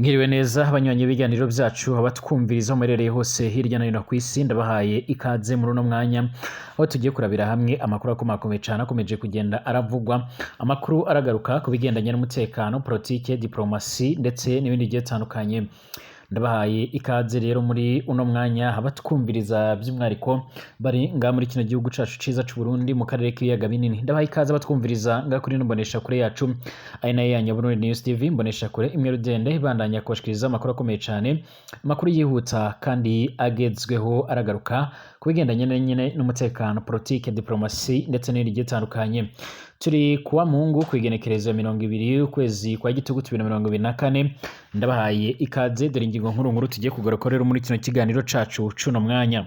Mwiriwe neza abanywanyi b'ibiganiro byacu, abatwumviriza aho muherereye hose hirya no hino ku isi, ndabahaye ikaze muri uno mwanya aho tugiye kurabira hamwe amakuru akomakomeye cyane akomeje kugenda aravugwa. Amakuru aragaruka ku bigendanye n'umutekano, politike, diplomasi ndetse n'ibindi bigiye bitandukanye. Ndabahaye ikaze rero muri uno mwanya abatwumviriza by'umwihariko bari ngaha muri kino gihugu cacu ciza c'u Burundi, mu karere k'ibiyaga binini. Ndabahaye ikaze abatwumviriza ngaha kuri ino mbonesha kure yacu, ari nayo yanyu Burundi News TV, mbonesha kure imwe rudende ibandanya kubashikiriza amakuru akomeye cane, amakuru yihuta kandi agezweho, aragaruka ku bigendanye nyene n'umutekano, politike, diplomasi ndetse n'ibindi bigiye bitandukanye. Turi kuwa Mungu, kw'igenekerezo ya 20 ukwezi kwa Gitugutu 2024. Ndabahaye ikaze. Dore ingingo nkuru nkuru tugiye kugaruka rero muri kino kiganiro cacu cuno mwanya.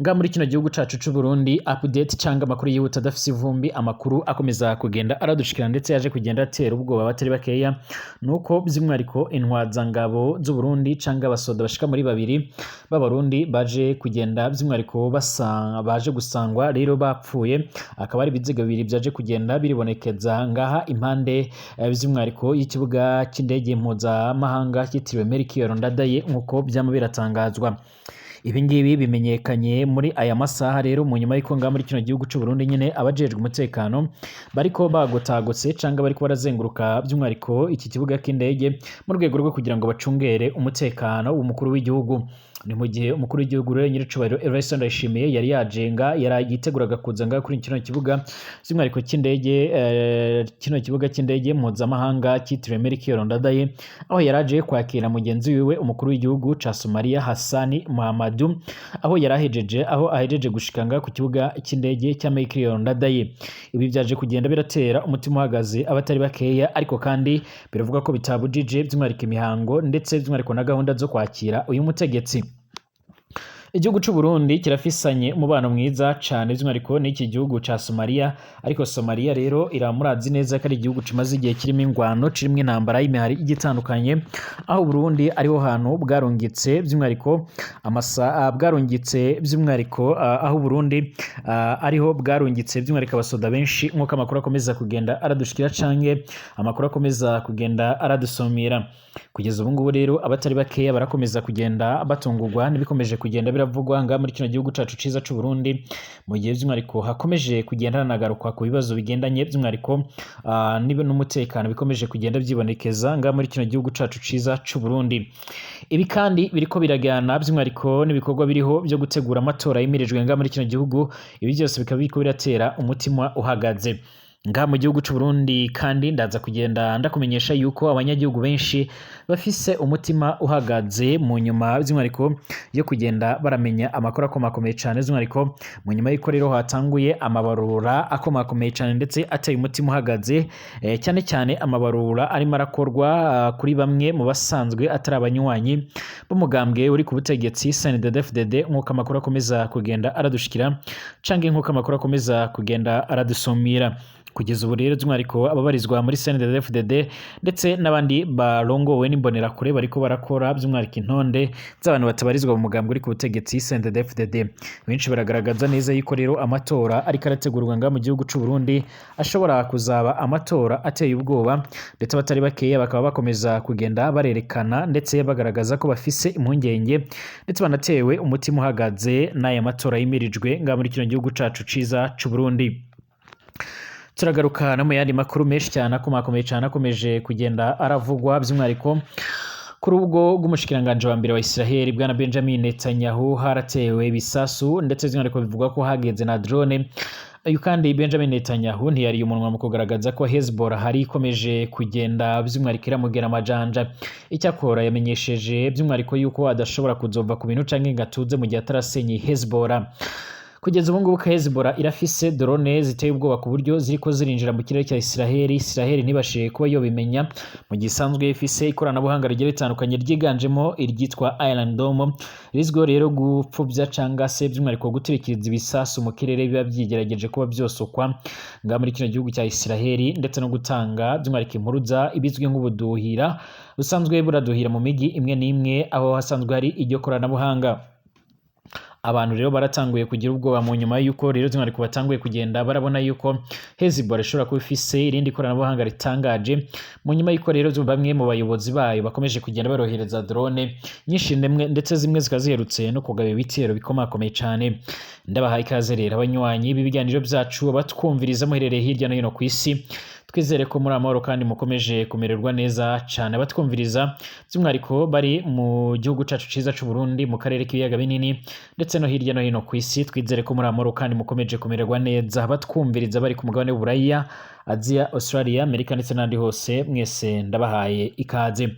Nga muri kino gihugu cacu c'u Burundi, update cyangwa amakuru yihuta adafise ivumbi, amakuru akomeza kugenda aradushikira ndetse yaje kugenda atera ubwoba batari bakeya, nuko by'umwihariko intwazangabo z'u Burundi cyangwa abasoda bashika muri babiri b'Abarundi baje kugenda by'umwihariko baje gusangwa rero bapfuye. Akaba ari ibiziga bibiri byaje kugenda biribonekeza ngaha impande by'umwihariko y'ikibuga cy'indege mpuzamahanga cyitiriwe Melchior Ndadaye, nk'uko byama biratangazwa. Ibi ngibi bimenyekanye muri aya masaha rero mu nyuma y'uko ngaha muri kino gihugu c'u Burundi nyine abajejwe umutekano bariko bagotagotse canke bariko barazenguruka by'umwihariko iki kibuga cy'indege mu rwego rwo kugira ngo bacungere umutekano w'umukuru w'igihugu. Ni mu gihe umukuru w'igihugu rero, nyiricubahiro Evariste Ndayishimiye, yari yajenga yari yiteguraga kuza ngaha kuri kino kibuga by'umwihariko cy'indege, kino kibuga cy'indege mpuzamahanga cyitiriwe Melchior Ndadaye, aho yari aje kwakira mugenzi wiwe umukuru w'igihugu ca Somalia, Hassani Muhammadu, aho ahejeje gushika ngaha ku kibuga cy'indege cya Melchior Ndadaye. Ibi byaje kugenda biratera umutima uhagaze abatari bakeya, ariko kandi biravuga ko bitabujije by'umwihariko imihango ndetse by'umwihariko na gahunda zo kwakira uyu mutegetsi. Igihugu c'u Burundi kirafisanye umubano mwiza cane by'umwihariko n'iki gihugu ca Somalia, ariko Somalia rero iramurazi neza ko ari igihugu kimaze igihe kirimo ingwano, kirimo intambara y'imihari igitandukanye, aho Burundi ariho hantu bwarungitse by'umwihariko amasa bwarungitse by'umwihariko, aho Burundi ariho bwarungitse by'umwihariko abasoda benshi, nk'uko amakuru akomeza kugenda aradushikira canke amakuru akomeza kugenda aradusomera. Kugeza ubu ngubu rero abatari bakeya barakomeza kugenda batungurwa n'ibikomeje kugenda biravugwa ngaha muri kino gihugu cacu ciza c'u Burundi, mu gihe by'umwihariko hakomeje kugenda hanagarukwa ku bibazo bigendanye by'umwihariko n'umutekano bikomeje kugenda byibonekeza ngaha muri kino gihugu cacu ciza c'u Burundi. Ibi kandi biriko birajyana by'umwihariko n'ibikorwa biriho byo gutegura amatora yimirijwe ngaha muri kino gihugu. Ibi byose bikaba biriko biratera umutima uhagaze ngaha mu gihugu c'u Burundi. Kandi ndaza kugenda ndakumenyesha yuko abanyagihugu benshi bafise umutima uhagaze mu nyuma by'umwihariko yo kugenda baramenya amakuru akomakomeye cane, by'umwihariko mu nyuma y'uko rero hatanguye amabarura akomakomeye cane ndetse ateye umutima uhagaze, cyane cyane amabarura arimo arakorwa kuri bamwe mu basanzwe atari abanywanyi b'umugambwe uri ku butegetsi CNDD-FDD, nk'uko amakuru akomeza kugenda aradushikira canke nk'uko amakuru akomeza kugenda aradusumira. Kugeza ubu rero by'umwihariko ababarizwa muri CNDD-FDD ndetse n'abandi barongowe n'imbonerakure bariko barakora by'umwihariko intonde z'abantu batabarizwa mu mugambwe uri ku butegetsi CNDD-FDD. Benshi baragaragaza neza yuko rero amatora ariko arategurwa ngaha mu gihugu c'u Burundi ashobora kuzaba amatora ateye ubwoba, ndetse abatari bakeya bakaba bakomeza kugenda barerekana ndetse bagaragaza ko bafise impungenge ndetse banatewe umutima uhagaze n'aya matora yimirijwe ngaha muri kino gihugu cacu ciza c'u Burundi. Turagaruka no mu yandi makuru menshi cyane akomakomeye cyane akomeje kugenda aravugwa, by'umwihariko kuri ubwo bw'umushikiranganji wa mbere wa Israel, bwana Benjamin Netanyahu, haratewe ibisasu ndetse by'umwihariko bivugwa ko hagenze na drone. Uyu kandi Benjamin Netanyahu ntiyariye umunwa mu kugaragaza ko Hezbollah hari ikomeje kugenda by'umwihariko iramugera amajanja. Icyakora yamenyesheje by'umwihariko yuko adashobora kuzova ku bintu canke ngo atuze mu gihe atarasenye Hezbollah. Kugeza ubu ngubu Hezbollah irafise drone ziteye ubwoba ku buryo ziriko zirinjira mu kirere cya Israel, Israel ntibashe kuba yobimenya, mu gihe isanzwe ifise ikoranabuhanga rigiye ritandukanye ryiganjemo iryitwa Iron Dome, rizwiho rero gupfuvya canga se by'umwihariko guturikiriza ibisasu mu kirere biba byigerageje kuba byosokwa ngaha muri kino gihugu cya Israel, ndetse no gutanga by'umwihariko impuruza ibizwi nk'ubuduhira busanzwe buraduhira mu migi imwe n'imwe aho hasanzwe hari iryo koranabuhanga. Abantu rero baratanguye kugira ubwoba mu nyuma yuko rero by'umwihariko batanguye kugenda barabona yuko Hezbollah ishobora kuba ifise irindi koranabuhanga ritangaje, mu nyuma yuko rero bamwe mu bayobozi bayo bakomeje kugenda barohereza drone nyinshi ndetse zimwe zikaba ziherutse no kugaba ibitero bikomakomeye cane. Ndabahaye ikaze rero abanywanyi b'ibiganiro byacu, abatwumviriza muherereye hirya no hino ku isi, twizere ko muri amahoro kandi mukomeje kumererwa neza cane. Abatwumviriza by'umwihariko bari mu gihugu cacu ciza c'u Burundi, mu karere k'ibiyaga binini ndetse no hirya no hino ku isi, twizere ko muri amahoro kandi mukomeje kumererwa neza. Abatwumviriza bari ku mugabane w'Uburaya, Aziya, Australia, Amerika ndetse n'ahandi hose, mwese ndabahaye ikaze.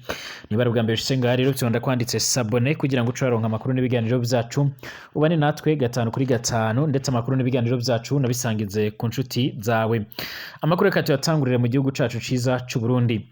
Niba ari ubwa mbere ushitse ngaha rero, vyonda kwanditse s'abonner kugira ngo uce uraronka amakuru n'ibiganiro vyacu, ubane natwe gatanu kuri gatanu, ndetse amakuru n'ibiganiro vyacu nabisangize ku nshuti zawe. Amakuru reka tuyatangurire mu gihugu cacu ciza c'u Burundi.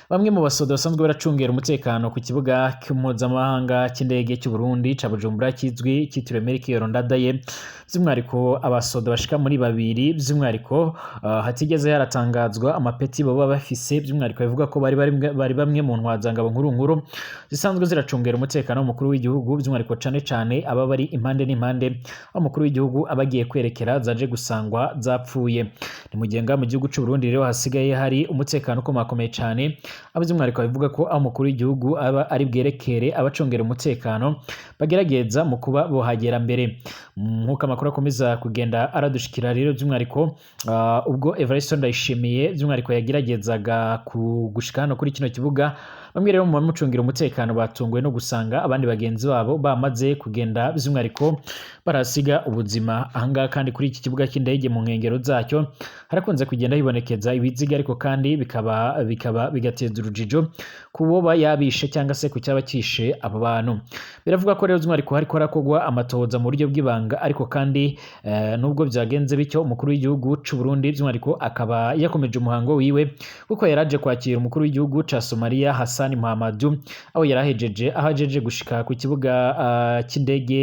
Bamwe mu basoda basanzwe baracungera umutekano ku kibuga mpuzamahanga cy'indege cy'u Burundi ca Bujumbura kizwi cyitiriwe Melchior Ndadaye, by'umwihariko abasoda bashika muri babiri, by'umwihariko hatigeze haratangazwa amapeti baba bafise, by'umwihariko bivuga ko bari bamwe mu ntwazangabo nkuru nkuru zisanzwe ziracungera umutekano w'umukuru w'igihugu, by'umwihariko cane cane aba bari impande n'impande aho umukuru w'igihugu aba agiye kwerekera, zaje gusangwa zapfuye. Ni mu gihe ngaha mu gihugu c'u Burundi rero hasigaye hari umutekano ukomakomeye cane, abo by'umwihariko bivuga ko aho umukuru w'igihugu aba ari bwerekere abacungera umutekano bagerageza mu kuba bohagera mbere. Nk'uko amakuru akomeza kugenda aradushikira rero, by'umwihariko ubwo Evariste Ndayishimiye by'umwihariko yageragezaga gushika hano kuri kino kibuga, bamwe rero mu bamucungira umutekano batunguwe no gusanga abandi bagenzi babo bamaze kugenda, by'umwihariko barasiga ubuzima. Ahangaha kandi kuri iki kibuga cy'indege mu nkengero zacyo harakunze kugenda hibonekeza ibiziga, ariko kandi bikaba bigateza urujijo ku boba yabishe cyangwa se ku cyaba kishe abo bantu. Biravuga ko rero by'umwihariko hariko harakorwa amatohoza mu buryo bw'ibanga, ariko kandi nubwo byagenze bityo, umukuru w'igihugu c'u Burundi by'umwihariko akaba yakomeje umuhango wiwe, kuko yaraje kwakira umukuru w'igihugu ca Somalia Hassan Mohamadu, aho yarahejeje aho ajeje gushika ku kibuga cy'indege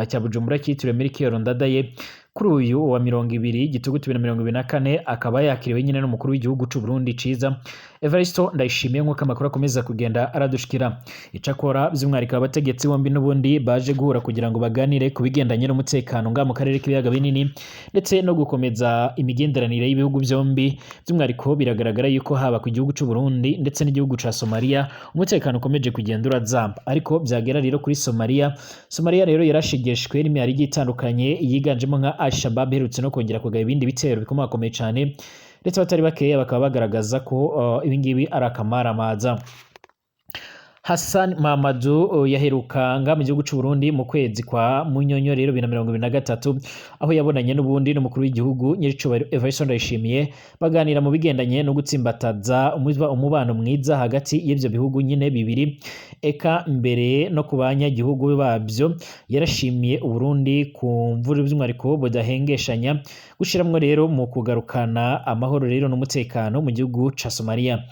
cya Bujumbura cyitiriwe Melchior Ndadaye kuri uyu wa 20 Gitugutu 2024, akaba yakiriwe nyine n'umukuru w'igihugu c'u Burundi ciza Evaristo Ndayishimiye, nk'uko amakuru akomeza kugenda aradushikira. Icakora by'umwihariko abategetsi bombi n'ubundi baje guhura kugira ngo baganire ku bigendanye n'umutekano ngaha mu karere k'ibiyaga binini ndetse no gukomeza imigenderanire y'ibihugu byombi. By'umwihariko biragaragara yuko haba ku gihugu c'u Burundi ndetse n'igihugu ca Somalia umutekano ukomeje kugenda urazamba, ariko byagera rero kuri Somalia, Somalia rero yarashegeshwe n'imihari igiye itandukanye yiganjemo nka Al-Shabaab iherutse no kongera kugaba ibindi bitero bikomakomeye cane, ndetse abatari bakeya bakaba bagaragaza ko ibingibi ari akamaramaza. Hassan Mamadou yaheruka nga mu gihugu c'u Burundi mu kwezi kwa Munyonyo rero 2023, aho yabonanye n'ubundi n'umukuru w'igihugu nyiricubahiro Evariste Ndayishimiye, baganira mu bigendanye no gutsimbataza umubano mwiza hagati y'ivyo bihugu nyine bibiri, eka mbere no ku banyagihugu babyo. Yarashimiye Uburundi ku mvura by'umwihariko budahengeshanya gushiramwo rero mu kugarukana amahoro rero n'umutekano mu gihugu ca Somalia.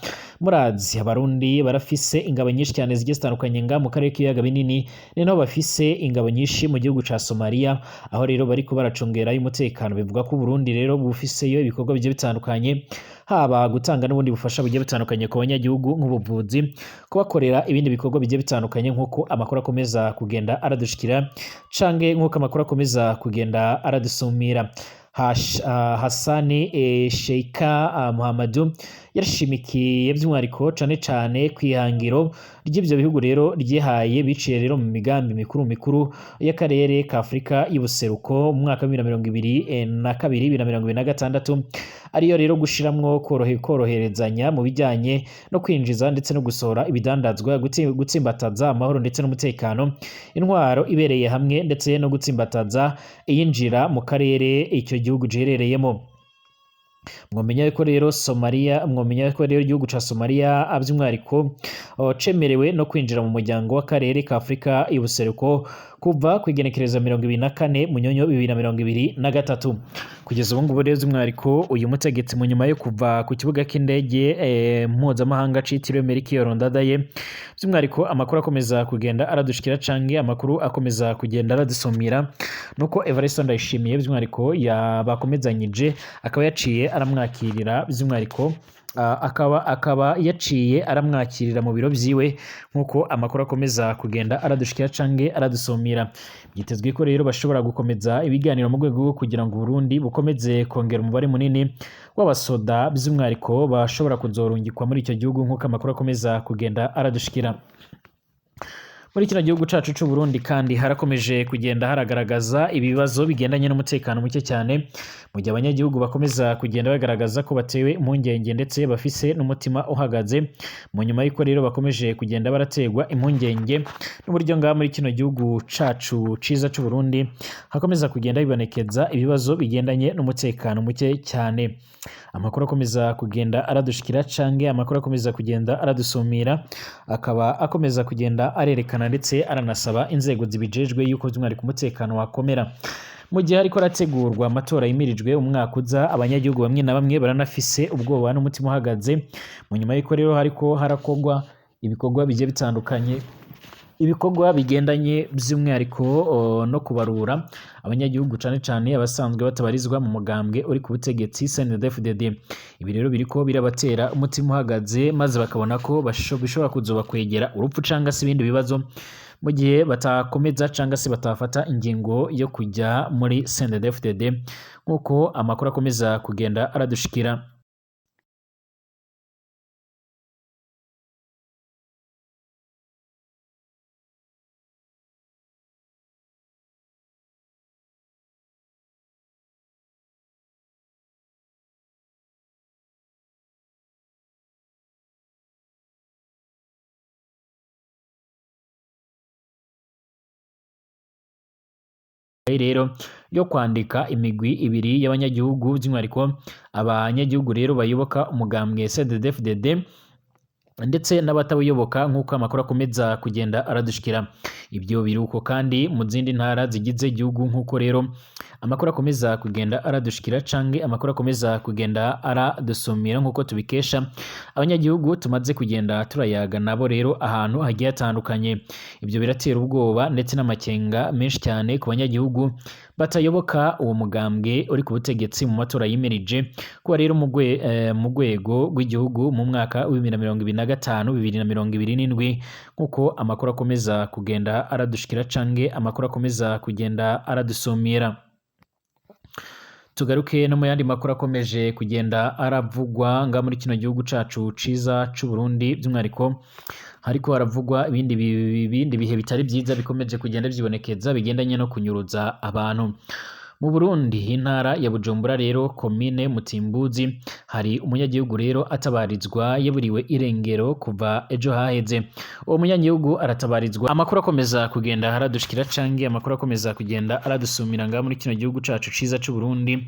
Murazi Abarundi barafise ingabo nyinshi cyane zigiye zitandukanye nga mu karere k'ibiyaga binini, ni naho bafise ingabo nyinshi mu gihugu ca Somalia, aho rero bariko baracungera umutekano. Bivuga ko Uburundi rero bufiseyo ibikorwa bigiye bitandukanye, haba gutanga n'ubundi bufasha bugiye butandukanye ku banyagihugu nk'ubuvuzi, kubakorera ibindi bikorwa bigiye bitandukanye, nk'uko amakuru akomeza kugenda aradushikira canke nk'uko amakuru akomeza kugenda aradusumira. Hassani Sheikha Muhammadu yarashimikiye by'umwihariko cane cane kwihangiro ry'ivyo bihugu rero ryihaye biciye rero mu migambi mikuru mikuru y'akarere ka Afrika y'ubuseruko mu mwaka wa 2022 2026, ariyo rero gushiramwo koroherezanya mu bijyanye no kwinjiza ndetse no gusohora ibidandazwa, gutsimbataza amahoro ndetse n'umutekano, intwaro ibereye hamwe ndetse no gutsimbataza iyinjira mu karere icyo gihugu giherereyemo. Mwomenya ko rero Somalia, mwomenya ko rero igihugu ca Somalia by'umwihariko cemerewe no kwinjira mu muryango w'akarere ka Afrika y'ubuseruko kuva ku igenekerezo 24 Munyonyo 2023. Kugeza ubu ngubu rero by'umwihariko uyu mutegetsi, mu nyuma yo kuva ku kibuga cy'indege mpuzamahanga citiriwe Melchior Ndadaye, by'umwihariko amakuru akomeza kugenda aradushikira canke amakuru akomeza kugenda aradusumira nuko Evariste Ndayishimiye by'umwihariko yabakomezanyije, akaba yaciye aramwakirira by'umwihariko akaba yaciye aramwakirira mu biro vyiwe, nk'uko amakuru akomeza kugenda aradushikira canke aradusumira. Byitezwe ko rero bashobora gukomeza ibiganiro mu rwego rwo kugira ngo Burundi bukomeze kongera umubare munini w'abasoda, by'umwihariko bashobora kuzorungikwa muri icyo gihugu, nk'uko amakuru akomeza kugenda aradushikira. Muri kino gihugu cacu c'u Burundi kandi harakomeje kugenda haragaragaza ibibazo bigendanye n'umutekano muke cyane, mu gihe abanyagihugu bakomeza kugenda bagaragaza ko batewe impungenge ndetse bafise n'umutima uhagaze, mu nyuma y'uko rero bakomeje kugenda barategwa impungenge n'uburyo ngaha muri kino gihugu cacu ciza c'u Burundi hakomeza kugenda bibonekeza ibibazo bigendanye n'umutekano muke cyane. Amakuru akomeza kugenda aradushikira canke amakuru akomeza kugenda aradusumira akaba akomeza kugenda arerekana ndetse aranasaba inzego zibijejwe yuko by'umwihariko umutekano wakomera. Mu gihe hariko harategurwa amatora yimirijwe umwaka uza, abanyagihugu bamwe na bamwe baranafise ubwoba n'umutima uhagaze, mu nyuma y'uko rero hariko harakorwa ibikorwa bigiye bitandukanye, ibikorwa bigendanye by'umwihariko no kubarura abanyagihugu, cane cane abasanzwe batabarizwa mu mugambwe uri ku butegetsi CNDD-FDD. Ibi rero biriko birabatera umutima uhagaze, maze bakabona ko bishobora kuzobakwegera urupfu canga se ibindi bibazo mu gihe batakomeza canga se batafata ingingo yo kujya muri CNDD-FDD, nk'uko amakuru akomeza kugenda aradushikira. Rero yo kwandika imigwi ibiri y'abanyagihugu, by'umwihariko abanyagihugu rero bayoboka umugambwe CNDD-FDD ndetse n'abatawuyoboka, nk'uko amakuru akomeza kugenda aradushikira. Ibyo biruko kandi mu zindi ntara zigize igihugu, nk'uko rero amakuru akomeza kugenda aradushikira canke amakuru akomeza kugenda aradusumira, nk'uko tubikesha abanyagihugu tumaze kugenda turayaga nabo rero ahantu hagiye hatandukanye. Ibyo biratera ubwoba ndetse n'amakenga menshi cyane ku banyagihugu batayoboka uwo mugambwe uri ku butegetsi mu matora yimirije kuba rero mu rwego rw'igihugu mu mwaka wa 2025 2027, nk'uko amakuru akomeza kugenda aradushikira canke amakuru akomeza kugenda aradusumira. Tugaruke no mu yandi makuru akomeje kugenda aravugwa nga muri kino gihugu cacu ciza c'u Burundi, by'umwihariko hariko haravugwa ibindi bihe bitari vyiza bikomeje kugenda vyibonekeza bigendanye no kunyuruza abantu. Mu Burundi, intara ya Bujumbura rero, komine Mutimbuzi, hari umunyagihugu rero atabarizwa yaburiwe irengero kuva ejo haheze. Uwo munyagihugu aratabarizwa, amakuru akomeza kugenda aradushikira canke amakuru akomeza kugenda aradusumira ngaha muri kino gihugu cacu ciza c'u Burundi,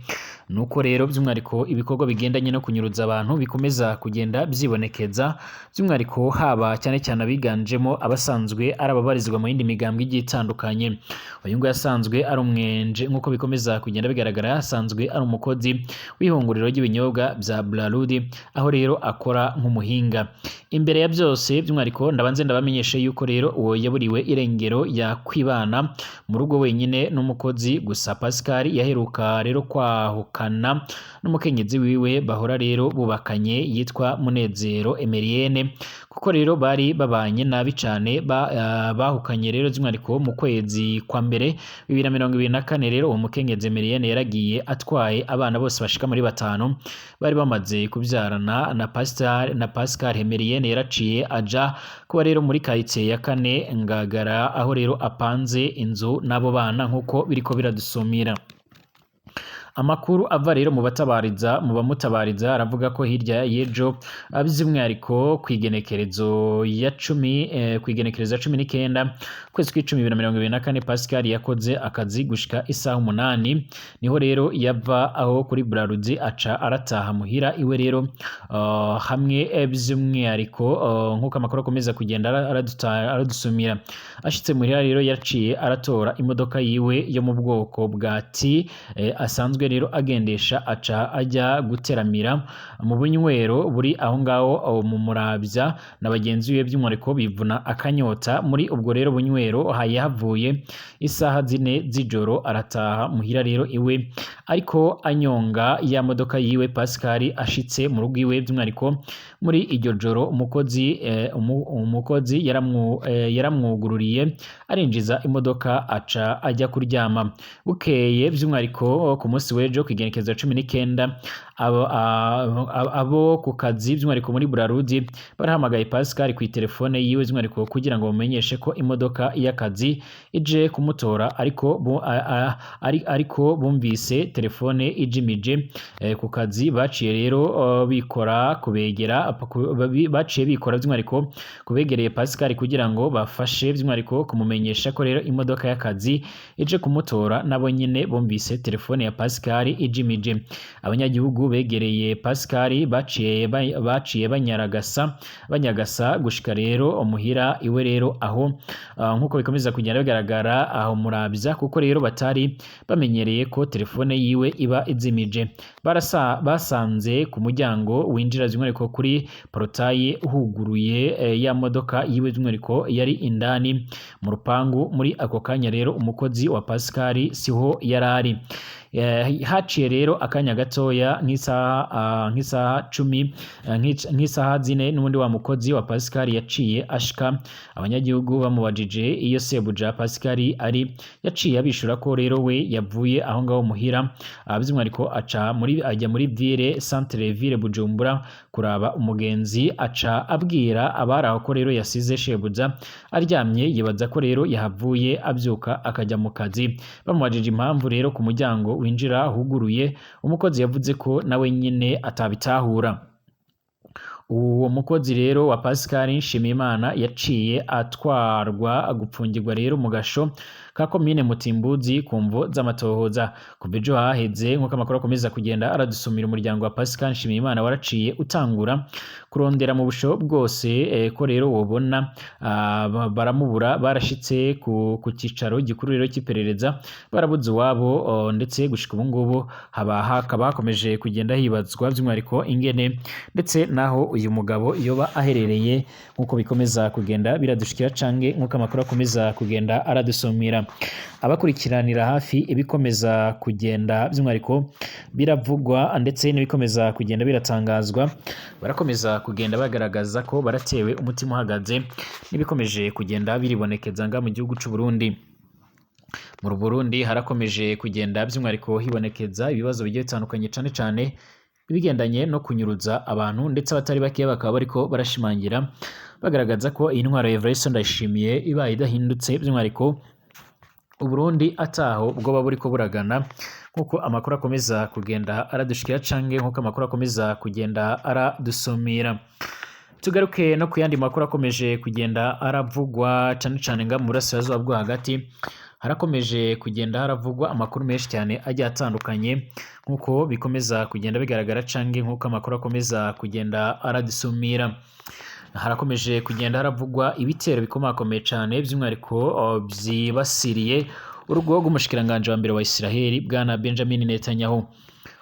nuko rero by'umwihariko ibikorwa bigendanye no kunyuruza abantu bikomeza kugenda vyibonekeza, by'umwihariko haba cyane cyane abiganjemo abasanzwe ari ababarizwa mu yindi migambwe igiye itandukanye. Uyu nguyu asanzwe ari umwenje, nk'uko bikomeza kugenda bigaragara, asanzwe ari umukozi w'ihunguriro ry'ibinyobwa bya Braludi, aho rero akora nk'umuhinga. Imbere ya byose by'umwihariko ndabanze ndabamenyeshe yuko rero uwo yaburiwe irengero yakwibana mu rugo wenyine n'umukozi gusa. Pascal yaheruka rero kwahukana n'umukenyezi wiwe bahora rero bubakanye yitwa Munezero Emerienne, kuko rero bari babanye nabi cane, bahukanye rero by'umwihariko mu kwezi kwa mbere 2024. Rero uwo mukenyezi Emerienne yaragiye atwaye abana bose bashika muri 5 bari bamaze kubyarana na Pascal. Emerienne yaraciye aja kuba rero muri quartier ya 4 Ngagara, aho rero apanze inzu n'abo bana, nk'uko biriko biradusumira. Amakuru ava rero mu batabariza, mu bamutabariza, aravuga ko hirya y'ejo by'umwihariko kw'igenekerezo ya 10, kw'igenekerezo ya 19 kwezi kw'icumi 2024, Pascal yakoze akazi gushika isaha 8, niho rero yava aho kuri Braludi aca arataha muhira iwe rero, hamwe by'umwihariko nk'uko amakuru akomeza kugenda aradusumira. Ashitse muhira rero yaciye aratora imodoka yiwe yo mu bwoko bwa T, asanzwe asanzwe rero agendesha, aca ajya guteramira mu bunywero buri aho ngaho mu Muravya na bagenzi biwe, by'umwihariko bivuna akanyota. Muri ubwo rero bunywero yahavuye isaha 4 z'ijoro, arataha muhira rero iwe ariko anyonga ya modoka yiwe. Pascal ashitse mu rugo iwe, by'umwihariko muri iryo joro, umukozi yaramwugururiye, arinjiza imodoka, aca ajya kuryama. Bukeye, by'umwihariko ku munsi w'ejo kw'igenekerezo 19, abo ku kazi, by'umwihariko muri Brarudi, barahamagaye Pascal ku telefone yiwe, by'umwihariko kugira ngo bamenyeshe ko imodoka y'akazi ije kumutora, ariko bumvise telefone ijimije ku kazi, baciye rero bikora kubegera, baciye bikora by'umwihariko kubegereye Pascal kugira ngo bafashe by'umwihariko kumumenyesha ko rero imodoka y'akazi ije kumutora. Nabo nyine bumvise telefone ya Pascal ijimije. Abanyagihugu begereye Pascal baciye banyagasa gushika rero muhira iwe rero aho, nkuko bikomeza kugenda bigaragara aho Muravya, kuko rero batari bamenyereye ko telefone yiwe iba izimije. Basanze ku muryango winjira, by'umwihariko kuri porotaye, huguruye, ya modoka yiwe by'umwihariko yari indani mu rupangu. Muri ako kanya rero umukozi wa Pascal siho yarari. Haciye rero akanya gatoya, nk'isaha 10, nk'isaha 4, n'ubundi wa mukozi wa Pascal yaciye ashika. Abanyagihugu bamubajije iyo sebuja Pascal ari, yaciye abishura ko rero we yavuye aho ngaho muhira, by'umwihariko aca muri ajya muri ville, centre ville Bujumbura, kuraba umugenzi. Aca abwira abari aho ko rero yasize shebuja aryamye, yibaza ko rero yahavuye abyuka akajya mu kazi. Bamubajije impamvu rero ku muryango winjira huguruye, umukozi yavuze ko nawe nyine atabitahura. Uwo mukozi rero wa Pascal Nshimiyimana yaciye atwarwa gupfungirwa rero mu gasho ka komine Mutimbuzi ku mvo z'amatohoza. Kuva ejo haheze, nk'uko amakuru akomeza kugenda aradusumira, umuryango wa Pascal Nshimiyimana waraciye utangura kurondera mu busho bwose ko rero wobona baramubura. Barashitse ku cicaro gikuru rero cy'iperereza, barabuze uwabo, ndetse gushika ubu ngubu haba hakaba hakomeje kugenda hibazwa by'umwihariko ingene ndetse naho uyu mugabo yoba aherereye, nk'uko bikomeza kugenda biradushikira canke nk'uko amakuru akomeza kugenda aradusumira. Abakurikiranira hafi ibikomeza kugenda by'umwihariko biravugwa ndetse n'ibikomeza kugenda biratangazwa, barakomeza kugenda bagaragaza ko baratewe umutima uhagaze n'ibikomeje kugenda biribonekeza nga mu gihugu c'u Burundi. Mu Burundi harakomeje kugenda by'umwihariko hibonekeza ibibazo bigiye bitandukanye, cane cane ibigendanye no kunyuruza abantu, ndetse abatari bake bakaba bariko barashimangira bagaragaza ko iyi ntwaro ya Evariste Ndayishimiye ibaye idahindutse, by'umwihariko Uburundi ataho bwoba buriko buragana, nkuko amakuru akomeza kugenda aradushikira canke nkuko amakuru akomeza kugenda aradusumira. Tugaruke no ku yandi makuru akomeje kugenda aravugwa, cane cane nga mu burasirazuba bwo hagati. Harakomeje kugenda haravugwa amakuru menshi cyane agiye atandukanye, nkuko bikomeza kugenda bigaragara canke nkuko amakuru akomeza kugenda aradusumira. Harakomeje kugenda haravugwa ibitero bikomakomeye cane, by'umwihariko vyibasiriye urugo rw'umushikiranganje wa mbere wa Israheli, bwana Benjamin Netanyahu.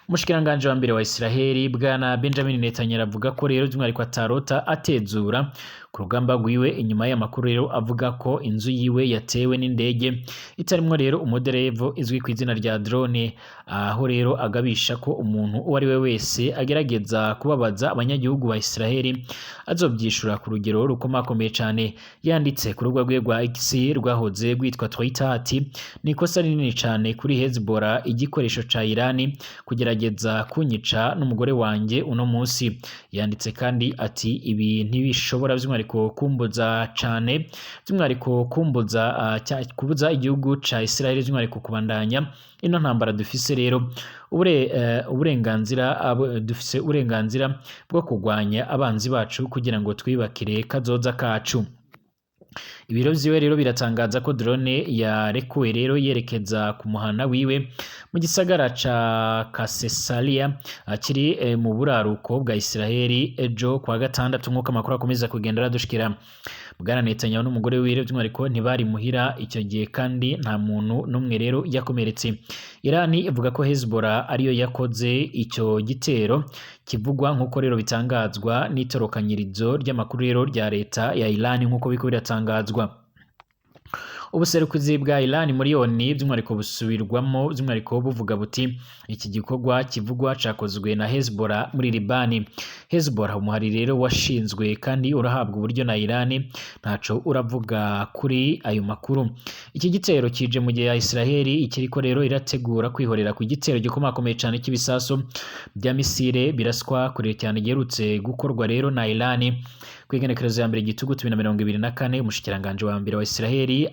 Umushikiranganje wa mbere wa Israheli, bwana Benjamin Netanyahu, aravuga ko rero by'umwihariko atarota atezura ku rugamba rwiwe, inyuma y'amakuru rero avuga ko inzu yiwe yatewe n'indege itarimwo rero umuderevu izwi ku izina rya drone, aho rero agabisha ko umuntu uwo ari we wese agerageza kubabaza abanyagihugu ba Israheli azobyishura ku rugero rukomakomeye cane. Yanditse ku rubuga rwe rwa X rwahoze rwitwa Twitter ati: "Ni ikosa rinini cane kuri Hezbollah, igikoresho ca Irani, kugerageza kunyica n'umugore wanjye uno munsi." Yanditse kandi ati: "Ibi ntibishobora by'umwihariko kumbuza cane, by'umwihariko kumbuza kubuza igihugu ca Israel by'umwihariko kubandanya ino ntambara. Dufise rero uburenganzira, dufise uburenganzira bwo kurwanya abanzi bacu kugira ngo twibakire kazoza kacu." Ibiro vyiwe rero biratangaza ko drone yarekuwe rero yerekeza ku muhana wiwe mu gisagara ca Caesarea kiri mu buraruko bwa Israheli ejo kwa gatandatu, nk'uko amakuru akomeza kugenda aradushikira. Bwana Netanyahu n'umugore wiwe by'umwihariko ntibari muhira icyo gihe, kandi nta muntu n'umwe rero yakomeretse. Iran ivuga ko Hezbollah ariyo yakoze icyo gitero kivugwa, nk'uko rero bitangazwa n'itorokanyirizo ry'amakuru rero rya leta ya Iran, nk'uko biriko biratangazwa. Ubuserukizi bwa Iran muri ONU by'umwihariko busubirwamo by'umwihariko buvuga buti iki gikorwa kivugwa cakozwe na Hezbollah muri Libani. Hezbollah, umuhari rero washinzwe kandi urahabwa uburyo na Iran, ntaco uravuga kuri ayo makuru. Iki gitero kije mu gihe ya Israel ikiriko rero irategura kwihorera ku gitero gikomakomeye cane cy'ibisasu bya misile biraswa kure cyane giherutse gukorwa rero na Iran. Kw'igenekerezo ya mbere Gitugutu 2024, umushikiranganje wa mbere wa Israel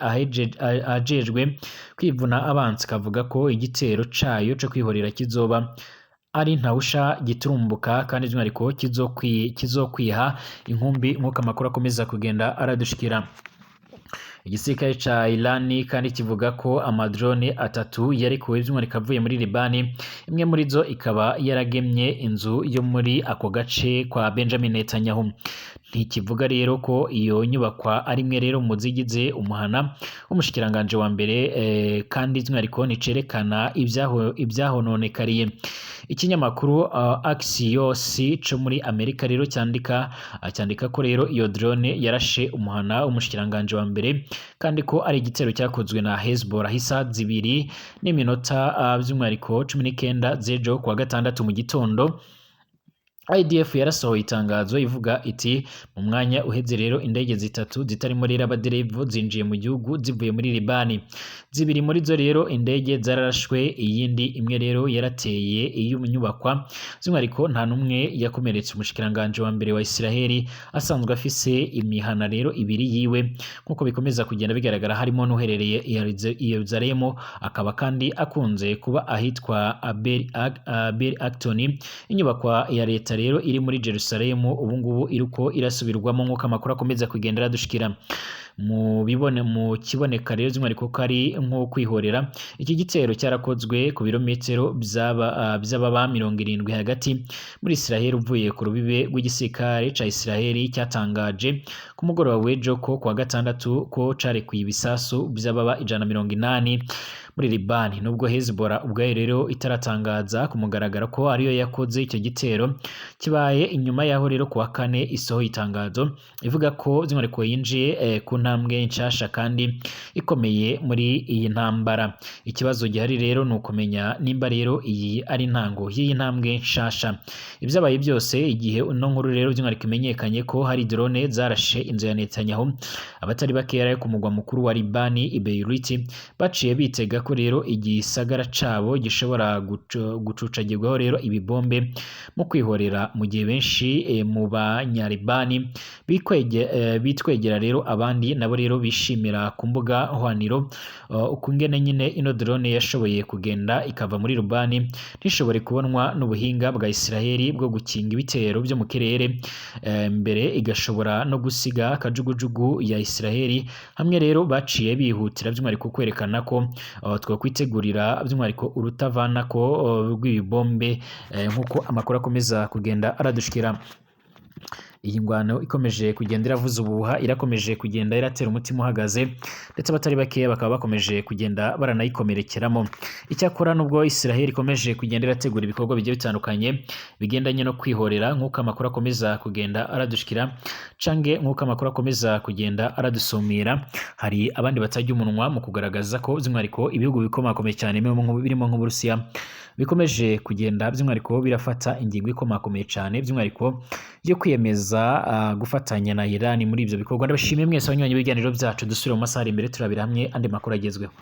ajejwe kwivuna abansi kavuga ko igitero cayo co kwihorera kizoba ari ntawusha giturumbuka, kandi by'umwihariko kizokwiha inkumbi, nk'uko amakuru akomeza kugenda aradushikira. Igisirikare ca Iran kandi kivuga ko amadrone atatu yarekuwe by'umwihariko avuye muri Libani, imwe muri zo ikaba yaragemye inzu yo muri ako gace kwa Benjamin Netanyahu. Ntikivuga rero ko iyo nyubakwa ari imwe rero mu zigize umuhana w'umushikiranganje wa mbere, kandi by'umwihariko nticerekana ivyahononekariye. Ikinyamakuru Axios co muri Amerika rero cyandika ko rero iyo drone yarashe umuhana w'umushikiranganje wa mbere, kandi ko ari igitero cyakozwe na Hezbollah isa 2 n'iminota by'umwihariko 19 z'ejo kuwa gatandatu mu gitondo. IDF yarasohoye itangazo ivuga iti mu mwanya uheze rero indege zitatu zitarimo rero abaderevu zinjiye mu gihugu zivuye muri Libani. Zibiri muri zo rero indege zararashwe, iyindi imwe rero yarateye iyo nyubakwa. By'umwihariko nta n'umwe yakomeretse. Umushikiranganje wa mbere wa Israel asanzwe afise imihana rero ibiri yiwe, nk'uko bikomeza kugenda bigaragara, harimo n'uherereye i Yerusalemu, akaba kandi akunze kuba ahitwa Abel Acton. Inyubakwa ya leta rero iri muri Jerusalemu ubu ngubu iriko irasubirwamo, nk'uko amakuru akomeza kugenda aradushikira. Mu bibone mu kiboneka rero by'umwihariko ko ari nko kwihorera, iki gitero cyarakozwe ku birometero by'ababa 70 hagati muri Israel uvuye ku rubibe rw'igisirikare ca Israel, cyatangaje ku mugoroba w'ejo ko kuwa gatandatu ko carekuye ibisasu by'ababa 180 muri Libani. Nubwo Hezbollah ubwayo rero itaratangaza ku mugaragaro ko ariyo yakoze icyo gitero, kibaye inyuma yaho rero kuwa kane isohoye itangazo ivuga ko by'umwihariko yinjiye ku ntambwe nshasha kandi ikomeye muri iyi ntambara. Ikibazo gihari rero ni ukumenya nimba rero iyi ari intango y'iyi ntambwe nshasha. Ibyabaye byose, igihe ino nkuru rero by'umwihariko imenyekanye ko hari drone zarashe inzu ya Netanyahu, abatari bakeya ku mugwa mukuru wa Libani i Beirut baciye bitega ko rero igisagara cabo gishobora gucucagirwaho rero ibibombe mu kwihorera, mu gihe benshi mu banyalibani bitwegera rero, abandi nabo rero bishimira ku mbuga hwaniro ukungene nyine ino drone yashoboye kugenda ikava muri Libani ntishobore kubonwa n'ubuhinga bwa Israel bwo gukinga ibitero byo mu kirere, mbere igashobora no gusiga kajugujugu ya Israel. Hamwe rero baciye bihutira by'umwihariko kwerekana ko twakwitegurira by'umwihariko urutavanako rw'ibibombe, nk'uko amakuru akomeza kugenda aradushikira. Iyi ngwano ikomeje kugenda iravuza ubuhuha, irakomeje kugenda iratera umutima uhagaze, ndetse abatari bakeya bakaba bakomeje kugenda baranayikomerekeramo. Icyakora nubwo Israel ikomeje kugenda irategura ibikorwa bigiye bitandukanye bigendanye no kwihorera, nk'uko amakuru akomeza kugenda aradushikira cange nk'uko amakuru akomeza kugenda aradusumira, hari abandi batajya umunwa mu kugaragaza ko by'umwihariko ibihugu bikomakomeye cyane birimo nk'Uburusiya bikomeje kugenda by'umwihariko birafata ingingo ikomakomeye cyane by'umwihariko yo kwiyemeza gufatanya na Iran muri ibyo bikorwa. Ndabashimiye mwese abanywanyi b'ibiganiro byacu, dusubire mu masaha ari imbere turabira hamwe andi makuru agezweho.